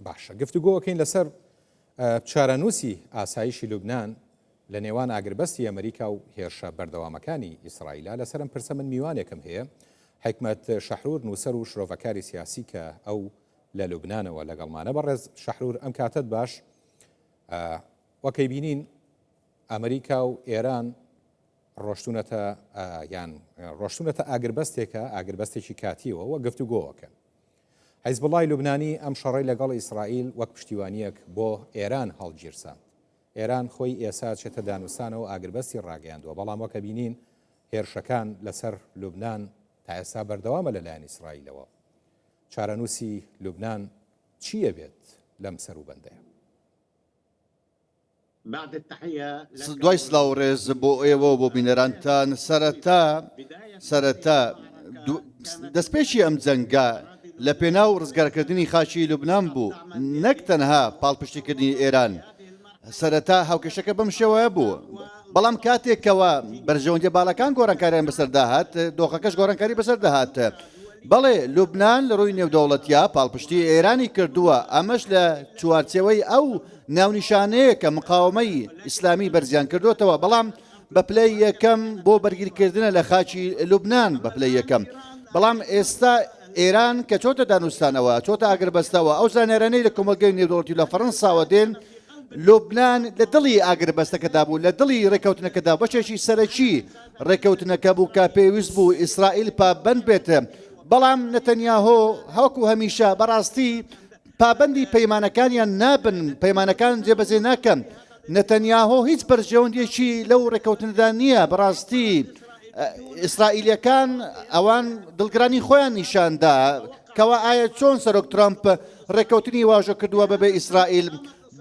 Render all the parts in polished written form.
باشە گفتوگۆکەین لەسەر چارەنووسی ئاسایشی لوبناان لە نێوان ئاگربەستی ئەمریکا و هێرشە بەردەوامەکانی ئیسرائیلا لەسەر ئەم پرسە من میوانێکم هەیە حکمت شەحرور نووسەر و شرۆڤەکاری سیاسی کە ئەو لە لوبنانەوە لەگەڵمانە بەڕێز شەحرور ئەم کاتت باش وەکەی بینین ئەمریکا و ئێران ڕۆشتونەتە یان ڕۆشتونەتە ئاگربەستێکە ئاگربەستێکی کاتیەوە وە گفتوگۆوەکەن حیزبوڵای لوبنانی ئەم شەڕەی لەگەڵ ئیسرائیل وەک پشتیوانییەک بۆ ئێران هەڵگیرساند. ئێران خۆی ئێسا چێتە دانوستانەوە ئاگربەستی ڕاگەیاندووە، بەڵام وەک ئەبینین هێرشەکان لەسەر لوبنان تا ئێستا بەردەوامە لەلایەن ئیسرائیلەوە. چارەنووسی لوبنان چی ئەبێت لەم سەروبەندەیە؟ دوای سلاو و ڕێز بۆ ئێوە و بۆ بینەرانتان سەرەتا سەرەتا دەستپێکی ئەم جەنگە لە پێناو ڕزگارکردنی خاکی لوبناان بوو نەک تەنها پاڵپشتیکردنی ئێران سەرەتا هاوکێشەکە بەم شێوەیە بوو بەڵام کاتێکەوە بەرژەوەندی باڵەکان گۆڕانکاریان بەسەردا هات دۆخەکەش گۆڕانکاری بەسەر دەهات بەڵێ لوبناان لە ڕووی نێودەوڵەتیا پاڵپشتی ئێرانی کردووە ئەمەش لە چوارچێوەی ئەو ناونیشانەیە کە مقاومەی ئیسلامی بەرزیان کردوتەوە بەڵام بە پلەی یەکەم بۆ بەرگیرکردنە لە خاکی لوبناان بە پلەی یەکەم بەڵام ئێستا ئێران کە چۆتە دانوستانەوە چۆتە ئاگربەستەوە ئەو زانیارانەی لە کۆمەڵگەی نێودەوڵەتی لە فەرەنساوە دێن لوبناان لە دڵی ئاگربەستەکەدا بوو لە دڵی ڕێککەوتنەکەدا بەشێکی سەرەکی ڕێککەوتنەکە بوو کە پێویست بوو ئیسرائیل پابەند بێت بەڵام نەتەنیاهۆ هەوکو هەمیشە بەڕاستی پابەندی پەیمانەکانیان نابن، پەیمانەکان جێبەجێ ناکەن، نەتەنیاهۆ هیچ بەرژەوەندیەکی لەو ڕێککەوتنەدا نییە، بەڕاستی ئیسرائیلیەکان ئەوان دڵگرانی خۆیان نیشاندا کەوا ئایا چۆن سەرۆک ترامپ ڕێککەوتنی واژۆ کردووە بەبێ ئیسرائیل،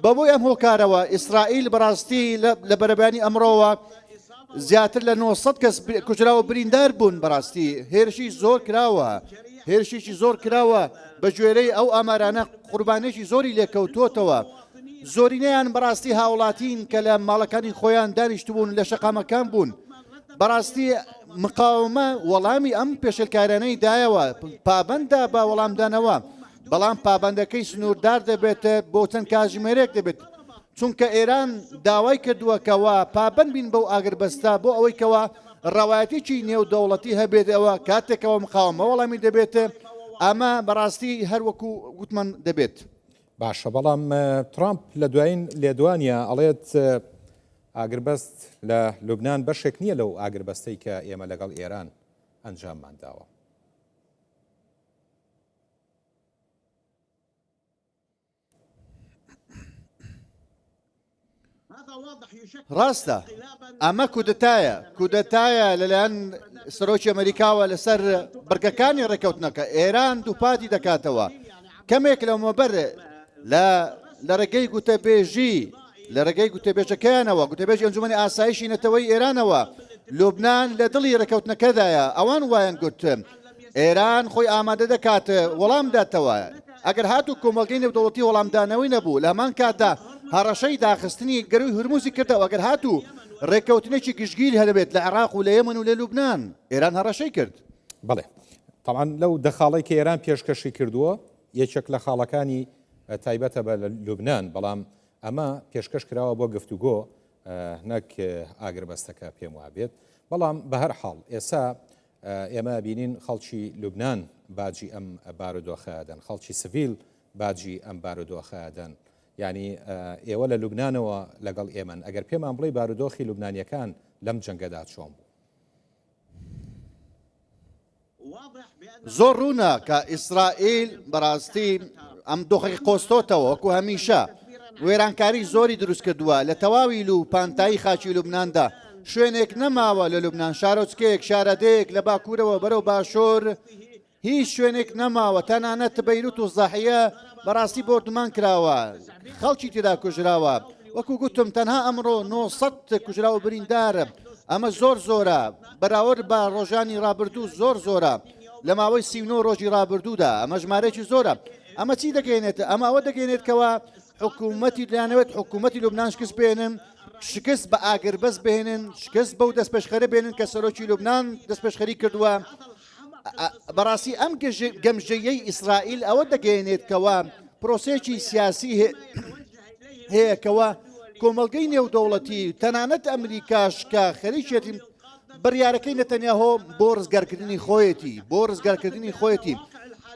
بەهۆی ئەم هۆکارەوە ئیسرائیل بەڕاستی لە بەرەبەیانی ئەمڕۆوە زیاتر لە 900 کەس کوژرا و بریندار بوون بەڕاستی هێرشی زۆر کراوە هێرشێکی زۆر کراوە بە گوێرەی ئەو ئامارانە قوربانێکی زۆری لێکەوتووەتەوە زۆرینەیان بەڕاستی هاوڵاتین کە لە ماڵەکانی خۆیان دانیشتبوون لە شەقامەکان بوون بەڕاستی مقاومە وەڵامی ئەم پێشلکارانەی دایەوە پابندە بە وەڵامدانەوە بەڵام پابەندەکەی سنووردار دەبێت بۆ چەند کاتژمێرێک دەبێت، چونکە ئێران داوای کردووە کەوا پابەند بین بەو ئاگربەستە بۆ ئەوەی کەوا ڕەوایەتێکی نێودەوڵەتی هەبێت ئەوە کاتێکەوە مقاومە وەڵامی دەبێت ئەمە بەڕاستی هەر وەکو گوتمان دەبێت. باشە بەڵام ترامپ لە دوایین لێدوانیا ئەڵێت ئاگربەست لە لوبناان بەشێک نییە لەو ئاگربەستەی کە ئێمە لەگەڵ ئێران ئەنجاممان داوە. ڕاستە ئەمە کودەتایە کودەتایە لەلایەن سەرۆکی ئەمریکاوە لەسەر بڕگەکانی ڕێککەوتنەکە ئێران دووپاتی دەکاتەوە کەمێک لەمەبەر لە لە ڕێگەی گوتەبێژی لە ڕێگەی گوتەبێژەکەیانەوە، گوتەبێژی ئەنجومەنی ئاسایشی نەتەوەیی ئێرانەوە، لوبنان لە دڵی ڕێککەوتنەکەدایە، ئەوان وایان گوت. ئێران خۆی ئامادە دەکات وەڵام بداتەوە، ئەگەر هاتوو کۆمەڵگەی نێودەوڵەتی وەڵامدانەوەی نەبوو، لە هەمان کاتدا هەڕەشەی داخستنی گەرووی هورموزی کردەوە، ئەگەر هاتوو ڕێککەوتنێکی گشتگیر هەبێت لە عێراق و لە یەمەن و لە لوبنان، ئێران هەڕەشەی کرد. بەڵێ تەبعەن لەو دە خاڵەی کە ئێران پێشکەشی کردووە، یەکێک لە خاڵەکانی تایبەتە بە لوبنان، بەڵام ئەمە پێشکەش کراوە بۆ گفتوگۆ نەک ئاگربەستەکە پێم وابێت. بەڵام بە هەر حاڵ ئێستا ئێمە بینین خەڵکی لوبنان باجی ئەم بارودۆخە ئەدەن، خەڵکی سڤیل باجی ئەم بارودۆخە ئەدەن. یانی ئێوە لە لوبنانەوە لەگەڵ ئێمەن، ئەگەر پێمان بڵێی بارودۆخی لوبنانییەکان لەم جەنگەدا چۆن بوو؟ زۆر ڕوونە کە ئیسرائیل بەڕاستی ئەم دۆخەکەی قۆستۆتەوە وەکو هەمیشە وێرانکاری زۆری دروست کردووە لە تەواوی لو پانتایی خاکی لوبناندا شوێنێک نەماوە لە لوبناان شارۆچکەیەک شارەدەیەک لە باکوورەوە بەرەو باشوور هیچ شوێنێک نەماوە تەنانەت بەیروت و زاحیە بەڕاستی بۆردومان کراوە خەڵکی تێدا کوژراوە وەکو گوتم تەنها ئەمڕۆ 900 کوژرا و بریندار ئەمە زۆر زۆرە بەراورد بە ڕۆژانی ڕابردوو زۆر زۆرە لە ماوەی 39 ڕۆژی ڕابردوودا ئەمە ژمارەیەکی زۆرە ئەمە چی دەگەێنێت ئەمە ئەوە دەگەێنێت کەەوە حکوومەتی دەیانەوێت حکوومەتی لوبناان شکست بێنن شکست بە ئاگربەست بهێنن شکست بەو دەستپێشخەرە بێنن کە سەرۆکی لوبناان دەستپێشخەری کردووە بەڕاستی ئەم گەمژەیەی ئیسرائیل ئەوە دەگەیەنێت کەوا. پرۆسەیەکی سیاسی هەیە کەوا کۆمەڵگەی نێودەوڵەتی تەنانەت ئەمریکاش کە خەریکێتی بڕیارەکەی نەتەنیاهۆ بۆ ڕزگارکردنی خۆیەتی بۆ ڕزگارکردنی خۆیەتی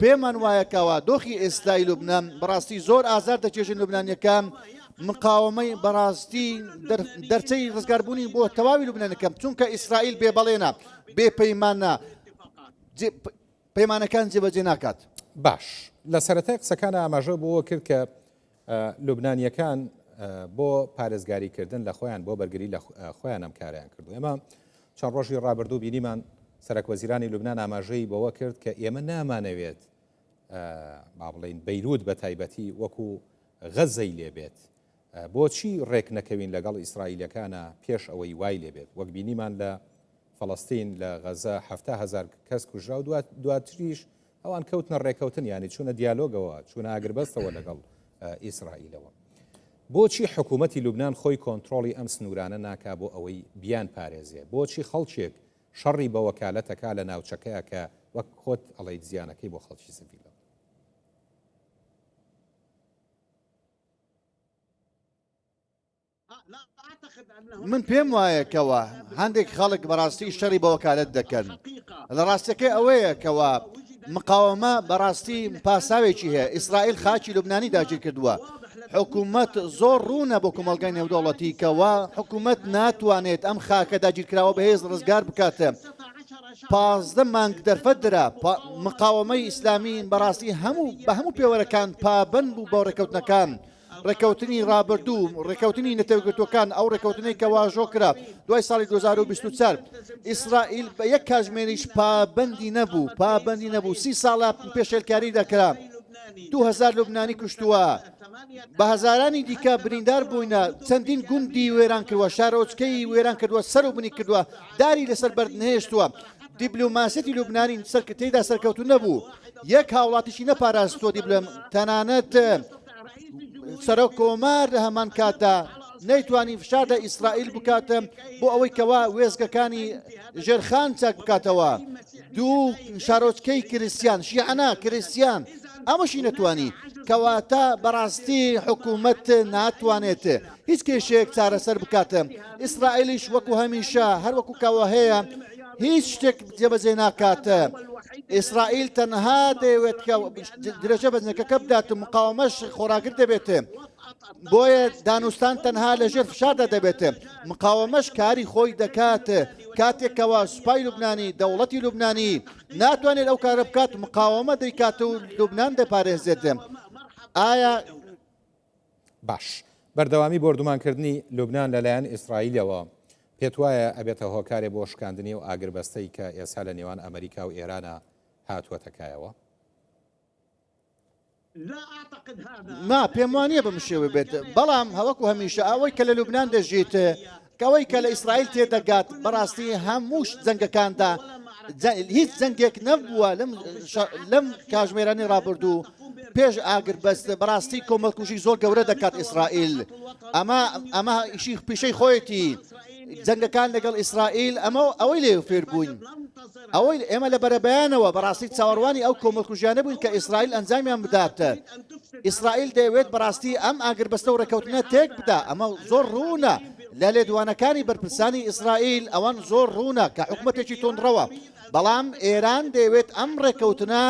پێمان وایە کەوا دۆخی ئێستای لوبنان بەڕاستی زۆر ئازار دەچێژن لوبنانیەکان مقاومەی بەڕاستی دەرچەی ڕزگاربوونی بۆ تەواوی لوبنانەکەم چونکە ئیسرائیل بێ بەڵێنە بێ پەیمانە پەیمانەکان جێبەجێ ناکات. باش لە سەرەتای قسەکانە ئاماژە بۆوە کرد کە لوبنانیەکان بۆ پارێزگاری کردن لە خۆیان بۆ بەرگری لە خۆیان ئەم کارەیان کردو ئێمە چەند ڕۆژی ڕابردوو بینیمان سەرەک وەزیرانی لوبنان ئاماژەی بەوە کرد کە ئێمە نامانەوێت با بڵین بەیروت بە تایبەتی وەکو غەزەی لێبێت بۆچی ڕێک نەکەوین لەگەڵ ئیسرائیلەکانە پێش ئەوەی وای لێبێت وەک بینیمان لە فەڵەستین لە غەزە 70هزار کەس کوژرا و دواتریش ئەوان کەوتنە ڕێکەوتن یانی چوونە دیالۆگەوە چوونە ئاگربەستەوە لەگەڵ ئیسرائیلەوە. بۆچی حکوومەتی لوبناان خۆی کۆنتترۆڵی ئەم سنوورانە ناکا بۆ ئەوەی بیان پارێزێ؟ بۆچی خەڵکێک شەڕی بە وەکالەتەکە لە ناوچەکەیە کە وەک خۆت ئەڵیت زیانەکەی بۆ خەڵکی سڤیلە؟ من پێم وایە کەوا هەندێک خەڵک بەڕاستی شەڕی بە وەکالەت دەکەن لە ڕاستەکەی ئەوەیە کەوا مقاومە بەڕاستی پاساوێکی هەیە ئیسرائیل خاکی لوبنانی داگیر کردووە حکوومەت زۆر ڕوونە بۆ کۆمەڵگای نێودەوڵەتی کەوا حکوومەت ناتوانێت ئەم خاکە داگیرکراوە بەهێز ڕزگار بکات 15 مانگ دەرفەت درا مقاومەی ئیسلامی بەڕاستی هەموو بە هەموو پێوەرەکان پابند بوو بۆ ڕێککەوتنەکان ڕێککەوتنی ڕابردوو، ڕێککەوتنی نەتەوەیەکگرتووەکان، ئەو ڕێککەوتنەی کە واژۆ کرا دوای ساڵی 2024، ئیسرائیل بە یەک کاتژمێریش پابەندی نەبوو، پابەندی نەبوو، سی ساڵە پێشێلکاری دەکرا، 2000 لوبنانی کوشتووە، بە هەزارانی دیکە بریندار بووینە، چەندین گوندی وێران کردووە، شارۆچکەی وێران کردووە، سەر و بنی کردووە، داری لەسەر بەرد نەهێشتووە، دیبلۆماسیەتی لوبنانی تێیدا سەرکەوتوو نەبوو، یەک هاوڵاتیشی نەپاراستووە دیبلۆم تەنانەت سەرۆک کۆمار لە هەمان کاتدا نەیتوانی فشار لە ئیسرائیل بکات بۆ ئەوەی کەوا وێزگەکانی ژێرخان چاک بکاتەوە دوو شارۆچکەی کریسیان شیعنا کریسیان ئەمەشی نەتوانی کەواتە بەڕاستی حکوومەت ناتوانێت هیچ کێشەیەک چارەسەر بکات ئیسرائیلیش وەکو هەمیشە هەر وەکو کەوە هەیە هیچ شتێک جێبەجێ ناکات ئیسرائیل تەنها دەیەوێت کە درێژە بە جەنگەکە بدات و مقاومەش خۆراگر دەبێت بۆیە دانوستان تەنها لەژێر فشاردا دەبێت مقاومەش کاری خۆی دەکات کاتێکەوە سوپای لوبنانی دەوڵەتی لوبنانی ناتوانێت ئەو کارە بکات مقاومە دەیکات و لوبنان دەپارێزێت ئایا باش بەردەوامی بۆردومانکردنی لوبنان لەلایەن ئیسرائیلەوە پێت وایە ئەبێتە هۆکارێ بۆ شکاندنی ئەو ئاگربەستەی کە ئێستا لە نێوان ئەمریکا و ئێرانە هاتووەتە کایەوە؟ نا پێم وانییە بەم شێوە بێت، بەڵام هەوەکو هەمیشە ئەوەی کە لە لوبنان دەژیت، ئەوەی کە لە ئیسرائیل تێدەگات، بەڕاستی هەموو جەنگەکاندا هیچ جەنگێک نەبووە لەم کاژمێرانی ڕابردوو پێش ئاگربەست بەڕاستی کۆمەڵکوژی زۆر گەورە دەکات ئیسرائیل ئەمە ئەمە ئیشی پیشەی خۆیەتی جەنگەکان لەگەڵ ئیسرائیل ئەمە ئەوەی لێ فێر بووین ئەوەی ئێمە لە بەرەبەیانەوە بەڕاستی چاوەڕوانی ئەو کۆمەڵکوژیانە بووین کە ئیسرائیل ئەنجامیان بدات ئیسرائیل دەیەوێت بەڕاستی ئەم ئاگربەستە و ڕێککەوتنە تێک بدا ئەمە زۆر ڕوونە لە لێدوانەکانی بەرپرسانی ئیسرائیل ئەوان زۆر ڕوونە کە حکومەتێکی توندڕەوە بەڵام ئێران دەیەوێت ئەم ڕێککەوتنە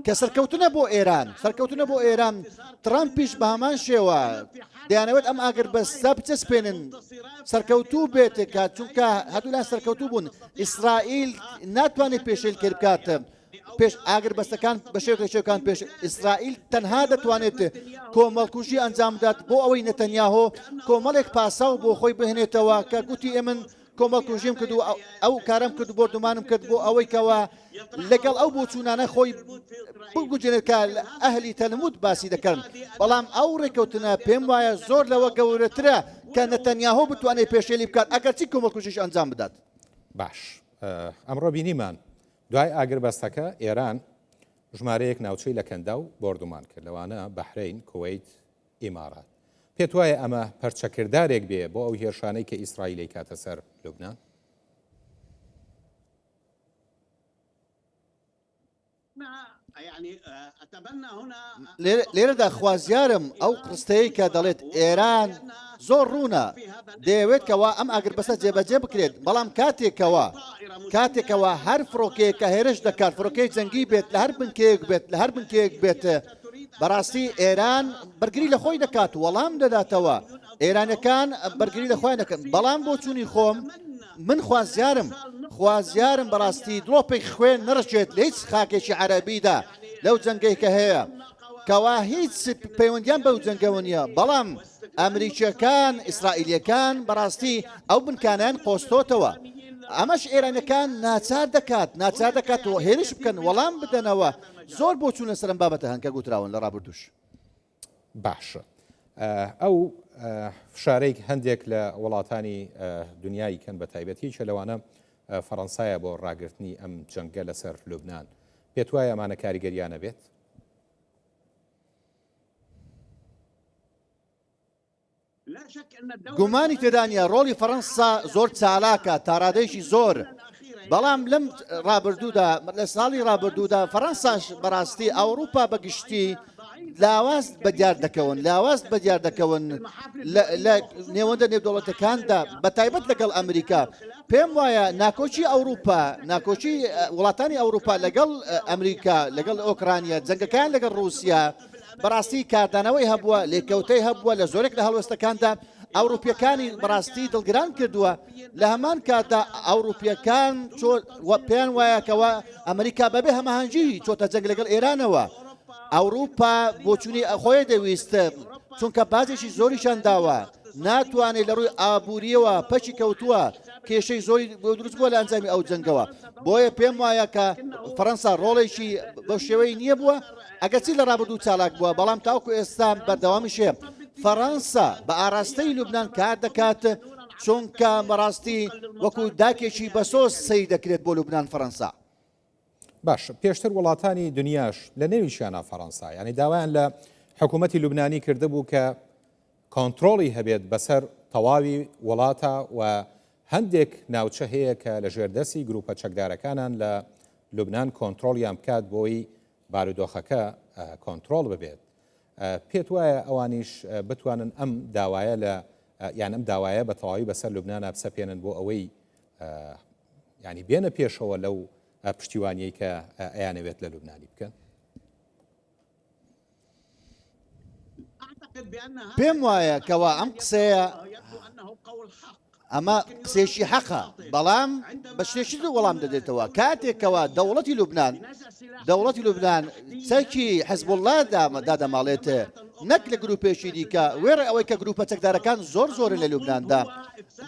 کە سەرکەوتنە بۆ ئێران سەرکەوتنە بۆ ئێران ترامپیش بە هەمان شێوە دەیانەوێت ئەم ئاگربەستە بچەسپێنن سەرکەوتوو بێت کە چونکە هەردوولان سەرکەوتوو بوون ئیسرائیل ناتوانێت پێشێل کرد بکات پێش ئاگربەستەکان بە شێوەیەک لە شێوەکان پێش ئیسرائیل تەنها دەتوانێت کۆمەڵکوژی ئەنجام بدات بۆ ئەوەی نەتەنیاهۆ کۆمەڵێک پاساو بۆ خۆی بهێنێتەوە کە گوتی ئێمن کۆمەڵکوژیم کرد و ئەو کارم کرد و بۆردومانم کرد بۆ ئەوەی کەوا لەگەڵ ئەو بۆچوونانە خۆی بگونجێنێت کە ئەهلی تەلمود باسی دەکەن بەڵام ئەو ڕێککەوتنە پێم وایە زۆر لەوە گەورەترە کە نەتەنیاهۆ بتوانێت پێشێلی بکات ئەگەرچی کۆمەڵکوژیش ئەنجام بدات. باش ئەمڕۆ بینیمان دوای ئاگربەستەکە ئێران ژمارەیەک ناوچەی لە کەنداو بۆردومان کرد لەوانە بەحرەین، کوەیت، ئیمارات. پێت وایە ئەمە پەرچەکردارێک بێ بۆ ئەو هێرشانەی کە ئیسرائیل ئەیکاتە سەر لوبنان؟ لێرەدا خوازیارم ئەو ڕستەیەی کە دەڵێت ئێران زۆر ڕوونە دەیەوێت کەوا ئەم ئاگربەستە جێبەجێ بکرێت، بەڵام کاتێکەوە کاتێکەوە هەر فڕۆکەیەک کە هێرش دەکات فڕۆکەی جەنگی بێت لە هەر بنکەیەک بێت لە هەر بنکەیەک بێت بەڕاستی ئێران بەرگری لە خۆی دەکات وەڵام دەداتەوە ئێرانەکان بەرگری لە خۆیان دەکەن بەڵام بۆچوونی خۆم من خوازیارم خوازیارم بەڕاستی دڵۆپێک خوێن نەڕژێت لە هیچ خاکێکی عەرەبیدا لەو جەنگەی کە هەیە کەوا هیچ پەیوەندیان بەو جەنگەوە نییە بەڵام ئەمریکیەکان ئیسرائیلیەکان بەڕاستی ئەو بنکانیان قۆستۆتەوە ئەمەش ئێرانەکان ناچار دەکات ناچار دەکات و هێرش بکەن وەڵام بدەنەوە زۆر بۆچوون لەسەر ئەم بابەتە هەن کە گوتراون لە ڕابردووش. باشە ئەو فشارەی هەندێک لە وڵاتانی دنیای کەن بە تایبەت یەکێ لەوانە فەڕەنسایە بۆ ڕاگرتنی ئەم جەنگە لەسەر لوبناان پێت وایە ئەمانە کاریگەریانە بێت؟ گومانی تێدا نییە ڕۆڵی فەڕەنسا زۆر چالاکە تاڕادەیەکی زۆر، بەڵام لەم ڕابردوودا لە ساڵی ڕابردوودا فەڕەنساش بەڕاستی ئەوروپا بە گشتی لاواز بە دیار دەکەون لاواز بە دیار دەکەون لە نێوەندە نێودەوڵەتەکاندا بە تایبەت لەگەڵ ئەمریکا پێم وایە ناکۆکی ئەوروپا ناکۆکی وڵاتانی ئەوروپا لەگەڵ ئەمریکا لەگەڵ ئۆکرانیا جەنگەکان لەگەڵ رووسیا بەڕاستی کاردانەوەی هەبووە، لێکەوتەی هەبووە لە زۆرێک لە هەڵوێستەکاندا، ئەوڕوپییەکانی بەڕاستی دڵگران کردووە، لە هەمان کاتدا ئەوڕوپییەکان پێیان وایە کەوا ئەمریکا بەبێ هەماهەنگی چۆتە جەنگ لەگەڵ ئێرانەوە، ئەوڕوپا بۆچوونی خۆی دەویست، چونکە باجێکی زۆریشیان داوە، ناتوانێت لە ڕووی ئابوورییەوە پەکی کەوتووە، کێشەی زۆری بۆ دروست بووە لە ئەنجامی ئەو جەنگەوە، بۆیە پێم وایە کە فەرەنسا ڕۆڵێکی بەو شێوەی نییە بووە، ئەگەرچی لە ڕابردوو چالاک بووە، بەڵام تاوەکو ئێستا بەردەوامیش هەیە. فەڕەنسا بە ئاراستەی لوبنان کار دەکات، چونکە بەڕاستی وەکو داکێکی بەسۆز سەیر دەکرێت بۆ لوبنان فەڕەنسا. باش پێشتر وڵاتانی دنیاش لە نێویشیانا فەڕەنسا یانی داوایان لە حکوومەتی لوبنانی کردبوو کە کۆنترۆڵی هەبێت بەسەر تەواوی وڵاتە و هەندێک ناوچە هەیە کە لە ژێردەستی گروپە چەکدارەکانان لە لوبناان کۆنترۆڵیان بکات بۆی بارودۆخەکە کۆنترۆڵ ببێت پێت وایە ئەوانیش بتوانن ئەم داوایە لە یان ئەم داوایە بە تەواوی بەسەر لوبنانا بسەپێنن بۆ ئەوەی ینی بێنە پێشەوە لەو پشتیوانیەی کە ئەیانەوێت لە لوبنانی بکەن؟ پێم وایە کەوا ئەم قسەیە ئەمە قسەیەکی حەقە، بەڵام بە شتێکی تر وەڵام دەدرێتەوە، کاتێک کەوا دەوڵەتی لوبنان دەوڵەتی لوبنان چەکی حزبوڵڵا دادەماڵێت نەک لە گروپێکی دیکە، وێڕای ئەوەی کە گروپە چەکدارەکان زۆر زۆرن لە لوبناندا،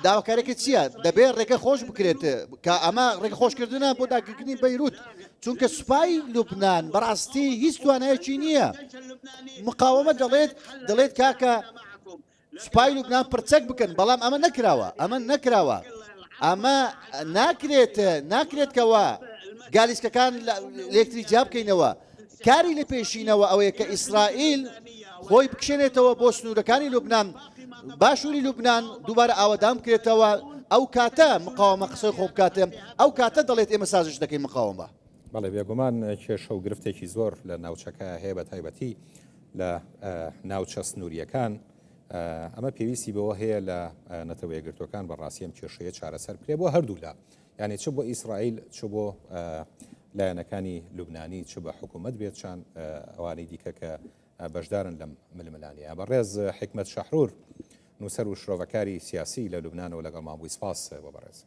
داواکاریەکە چییە؟ دەبێت ڕێگە خۆش بکرێت کە ئەمە ڕێگە خۆشکردنە بۆ داگیرکردنی بەیروت، چونکە سوپای لوبنان بەڕاستی هیچ توانایەکی نییە. مقاوەمە دەڵێت دەڵێت کاکە سوپای لوبنان پڕچەک بکەن، بەڵام ئەمە نەکراوە، ئەمە نەکراوە، ئەمە ناکرێت، ناکرێت کەوا گالیسکەکان لەیەکتری جیا بکەینەوە. کاری لە پێشینەوە ئەوەیە کە ئیسرائیل خۆی بکشێنێتەوە بۆ سنوورەکانی لوبنان، باشووری لوبنان دووبارە ئاوەدان بکرێتەوە، ئەو کاتە مقاوەمە قسەی خۆ بکات، ئەو کاتە دەڵێت ئێمە سازش دەکەین مقاوەمە. بەڵێ بێگومان کێشە و گرفتێکی زۆر لە ناوچەکە هەیە بە تایبەتی لە ناوچە سنووریەکان ئەمە پێویستی بەوە هەیە لە نەتەوە یەکگرتووەکان بەڕاستی ئەم کێشەیە چارەسەر بکرێ بۆ هەردوو لا یعنی چ بۆ ئیسرائیل چ بۆ لایەنەکانی لوبنانی چ بە حکوومەت بێت چان ئەوانەی دیکە کە بەشدارن لەم ململانەیە بەڕێز حکمت شەحرور نووسەر و شرۆڤەکاری سیاسی لە لوبنانەوە لەگەڵمان بووی سپاس بۆ بەڕێز.